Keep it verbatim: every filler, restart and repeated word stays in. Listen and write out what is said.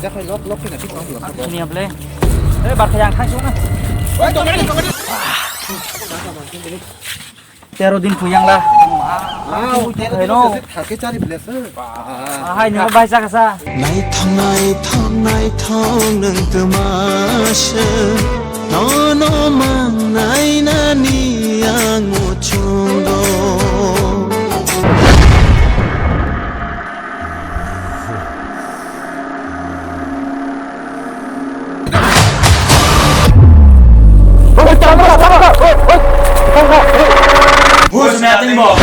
Yakhai lok lok khe na thik tong. Sini ya ble. Eh, bar khayang thang sona. Tero din puyang la. Ah, tero din. Hello. Thake chari ble se. Ahai, nini bai sa kasa. Naithok, naithok, naithok, nwng twma se. Nono mangnainani ang muchungo. Who's nothing more?